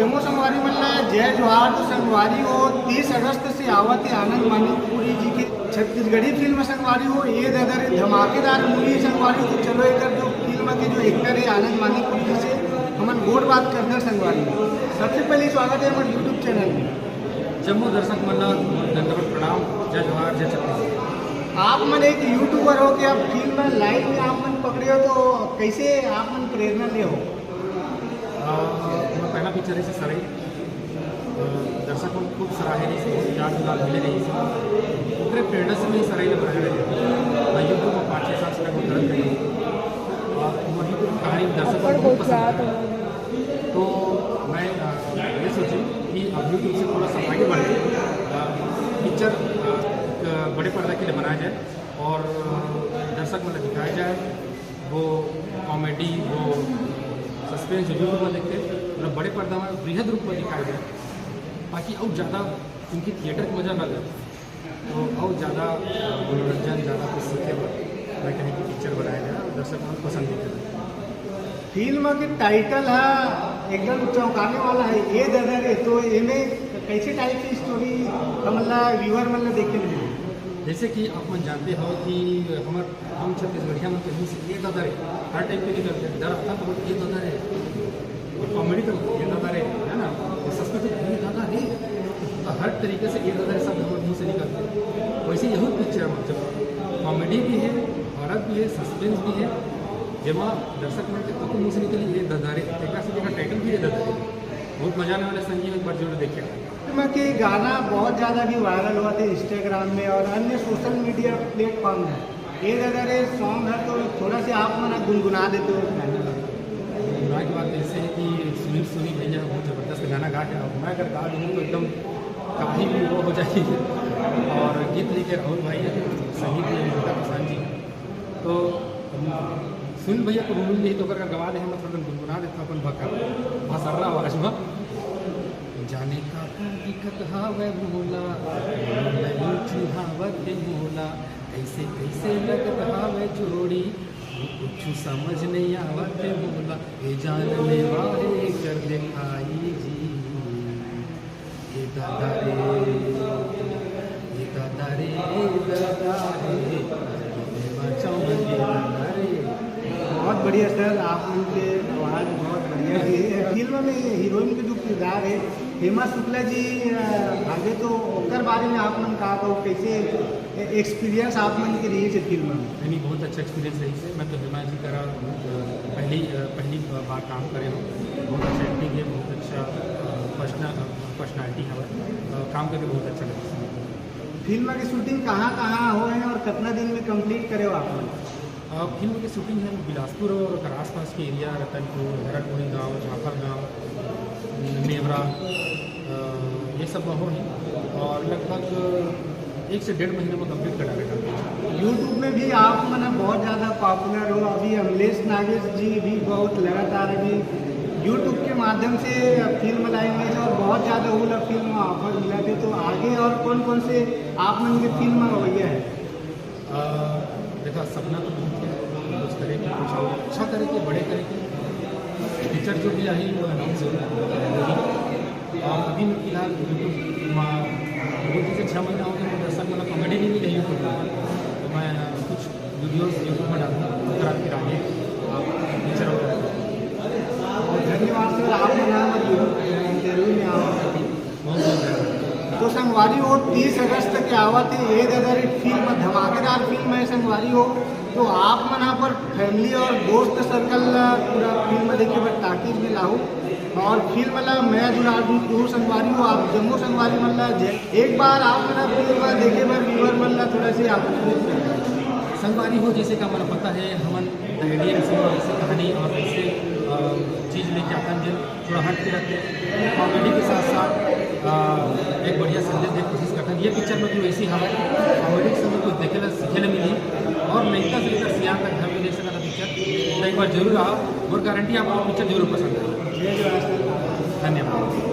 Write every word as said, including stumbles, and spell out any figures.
जम्मो संगवारी मन ला जय जोहार। तो संगवारी हो, तीस अगस्त से आवत हे आनंद मानिकपुरी जी के छत्तीसगढ़ी फिल्म संगवारी हो, ए ददा रे धमाकेदार मूवी संगवारी हो। तो चलो एकर जो फिल्म के जो एक्टर हे आनंद मानिकपुरी जी से हमन गोठ बात करथन संगवारी हो। सबसे पहले स्वागत हे हमर YouTube चैनल में। जम्मो दर्शक मन ला दंडवत प्रणाम, जय जोहार, जय छत्तीसगढ़। आप मन एक यूट्यूबर हो के आप फिल्म लाइन में आप मन पकड़े हो, तो कैसे आप मन प्रेरणा ले हो? अ, मोर पहला पिक्चर हे सरई। अ, दर्शक मन खूब सराहे रहिस, बहुत प्यार दुलार मिले रहिस। ओकरे प्रेरणा से मैं सरई ल बनाए रहे। मैं YouTube में पाँच छः साल से लगभग करत रहे। अ, मोर YouTube कहानी दर्शक मन बहुत पसंद करे। तो मैं, अ, ये सोची कि अब YouTube से थोड़ा सा आगे बढ़ के, अ, पिक्चर, अ, एक बड़े पर्दा के लिए बनाया जाए और, अ, दर्शक मन ला दिखाया जाए। वो कॉमेडी, वो सस्पेंस जो YouTube में देखते हैं, मतलब बड़े पर्दा में बृहद रूप में दिखाया जाए, ताकि और ज़्यादा, क्योंकि थिएटर के मज़ा अलग है, तो और ज़्यादा मनोरंजन, ज़्यादा कुछ सीखे बर मैं कहीं की पिक्चर बनाया जाए और दर्शक मन पसंद भी करें। फिल्म के टाइटल है एकदम चौंकाने वाला है, ए ददा रे। तो एमे कैसे टाइप की स्टोरी हमला व्यूअर मन ला देखे मिली? जैसे कि आप मन जानते हो कि हमार हम छत्तीसगढ़िया मन के मुंह से ए ददा रे हर टाइप के निकलते हैं। डर आता तो ए ददा रे, और कॉमेडी तो ए ददा रे, है ना, और सस्पेंस तो ए ददा रे, तो हर तरीके से ए ददा रे शब्द हमारे मुंह से निकलते हैं। वैसे यही पिक्चर में जब कॉमेडी भी है, हॉरर भी है, सस्पेंस भी है, जेमा दर्शक मन के तो मुंह से निकली ए ददा रे, एक से देखा टाइटल भी ए ददा रे। बहुत मजा आने वाला संगी, एक बार जरूर देखिएगा। फिल्म के गाना बहुत ज़्यादा भी वायरल हुआ थे इंस्टाग्राम में और अन्य सोशल मीडिया प्लेटफॉर्म में। ए ददा रे सॉन्ग है, तो थोड़ा सा आप मन गुनगुना देते हो। गुनगुना की बात ऐसे है कि सुनील सोनी भैया बहुत ज़बरदस्त गाना गा है, और मैं अगर गा दूँ तो एकदम काही भी वो हो जाएगी। और गीत लिखे राहुल भाई है, संगीत दिए ममता प्रशांत जी। तो सुनील भैया को बोलूँ यही तो करके गवा दे, हम थोड़ा गुनगुना देता अपन भका भसर्रा आवाज में। जाने का का दिक्कत हावै मोला, लूची हावत हे मोला, कैसे कैसे लगत हावै जोड़ी, कुछ समझ नहीं आवत हे मोला। ए जान लेवा हे कर दिखाई जी। ए दादा रे, ए दादा रे, ए दादा रे, ए बचाओ ए दादा रे। बहुत बढ़िया सर, आप मन के आवाज़ बहुत बढ़िया है। फिल्म में हीरोइन के जो किरदार है हेमा शुक्ला जी, अ, आगे तो ओकर बारे में आप मन का कहो, कैसे एक्सपीरियंस आप मन के रही है फिल्म में? नहीं, नहीं, बहुत अच्छा एक्सपीरियंस रही है। मैं तो हेमा जी करा, अ, पहली, अ, पहली बार काम करे हूँ। बहुत अच्छा एक्टिंग है, बहुत अच्छा, अ, पर्सनल, अ, पर्सनालिटी है। अ, काम करके बहुत अच्छा लगा। फिल्म की शूटिंग कहाँ कहाँ हो है और कितना दिन में कंप्लीट करे हो आप लोग? अ, फिल्म की शूटिंग है बिलासपुर और ओकर आसपास के एरिया, रतनपुर, भरतपुरी गांव, झाफर गांव, नेवरा, अ, ये सब में हो है और लगभग एक से डेढ़ महीने में कंप्लीट कर डालेगा। YouTube में भी आप मन बहुत ज़्यादा पॉपुलर हो, अभी अमलेश नागेश जी भी बहुत लगातार अभी YouTube के माध्यम से फिल्म लाइन में और बहुत ज़्यादा वो लोग फिल्म ऑफर मिला थे। तो आगे और कौन कौन से आप मन के फिल्म भैया है? अ, देखा, सपना तो बहुत है, कुछ करे कि कुछ और अच्छा करे कि बड़े करे कि पिक्चर जो भी आई वो अनाउंस जरूर होगी। और अभी मैं फिलहाल YouTube में दो से छः महीना हो गया, मैं दर्शक वाला कॉमेडी नहीं मिले YouTube में, तो मैं कुछ वीडियोस YouTube में डालूंगा, अगर आपकी राय है, आप पिक्चर वगैरह। और धन्यवाद सर, आप हमारे YouTube इंटरव्यू में आओ। बहुत बहुत धन्यवाद। तो संगवारी हो, तीस अगस्त के आवत है ए ददा रे फिल्म, धमाकेदार फिल्म है संगवारी हो। तो आप मन यहाँ पर फैमिली और दोस्त सर्कल ला पूरा फिल्म देखे बर टाकीज में लाहू और फिल्म ला मया दुलार दूँ संगवारी हो। आप जम्मो संगवारी मन ला जय। एक बार आप मन फिल्म देखे बर व्यूअर मन ला थोड़ा सा आप संगवारी हो, जैसे का मन पता है, हमन द एडीएम सिनेमा ऐसी कहानी और ऐसे, अ, चीज लेके आथन, जो थोड़ा हट के रहिथे, कॉमेडी के साथ साथ, अ, एक बढ़िया संदेश देने की कोशिश करथन। ये पिक्चर में भी वैसी हवा है, कॉमेडी के संग कुछ देखे ला, सीखे ला मिली और लइका से लेकर सियान तक घर में देख सकता पिक्चर। तो एक बार जरूर आओ और गारंटी आपको पिक्चर जरूर पसंद आएगी। धन्यवाद।